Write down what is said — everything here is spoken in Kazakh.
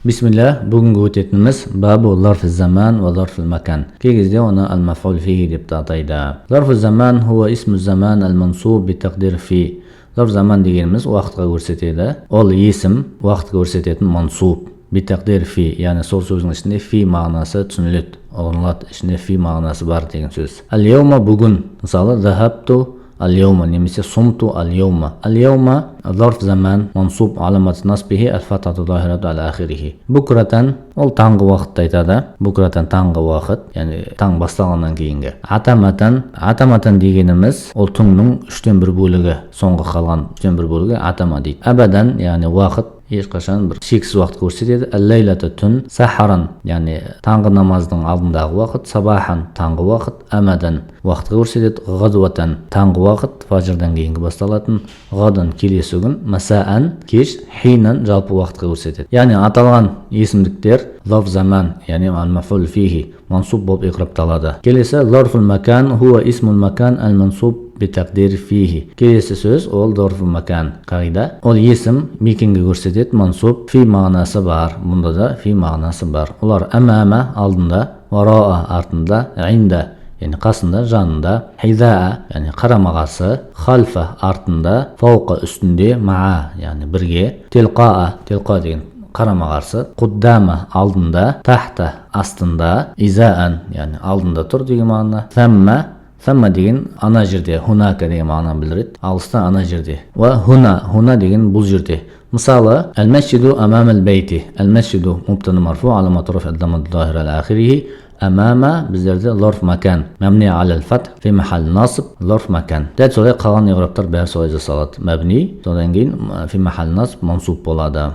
Бисмилля, бүгінгі өтетініміз бабу зарф заман ва зарф макан. Кей кезде оны ал мафул фихи деп те атайды. Зарф заман хуа исму заман ал мансуб би тақдир фи. Зарф заман дегеніміз уақытқа көрсетеді. Ол есім уақытқа көрсететін мансуб би тақдир фи, яғни сол сөздің ішінде фи мағынасы түсініледі, ұғынылады, ішінде фи мағынасы бар деген сөз. Ал яума бүгін, мысалы, захабту ал яума немесе сумту ал яума. Ал яума зарф заман мансуб, аламат насбихи әл фатхату захирату аля ахирихи. Букратан ол таңғы уақытты айтады. Букратан таңғы уақыт, яғни таң басталғаннан кейінгі. Атаматан, атаматан дегеніміз ол түннің үштен бір бөлігі, соңғы қалған үштен бір бөлігі атама дейді. Абадан, яғни уақыт ешқашан бір шексіз уақыт көрсетеді. Әл-ләйлата түн, сахаран, яғни таңғы намаздың алдындағы уақыт, сабахан таңғы уақыт, амадан уақытқа көрсетеді, ғадуатан таңғы уақыт, фажрдан кейінгі басталатын, ғадан келесі күн, масаан кеш, хинан жалпы уақытқа көрсетеді. Яғни аталған есімдіктер зарф заман, яғни ал-мафул фихи мансуб болып иғрапталады. Келесі зарфул макан хуа исмул макан ал-мансуб битақдир фихи. Келесі сөз ол зарфул макан қағида. Ол есім мекенге көрсетеді, мансуб, фи мағынасы бар. Мұнда да фи мағынасы бар. Олар амама алдында, вараа артында, инда яғни қасында, жанында, хизаа яғни қарама-қарсы, халфа артында, фауқа үстінде, маа яғни бірге, телқаа, телқа деген қарама-қарсы, құддама алдында, тахта астында, изаан яғни алдында тұр деген мағына, сәмма, сәмма деген ана жерде, хунака деген мағынаны білдіреді, алыста, ана жерде. Уа хуна, хуна деген бұл жерде. Мысалы, әл-мәсжиду амам әл-бейти. Әл-мәсжиду мубтада марфу, аламату рафи ад-даммату захира аля ахирихи. Амама біздерде зарф макан, мәбни аля фатх фи махал насб зарф макан. Дәл солай қалған иғраптар бәрі солай жасалады. Мәбни, содан кейін фи махал насб мансуб болады.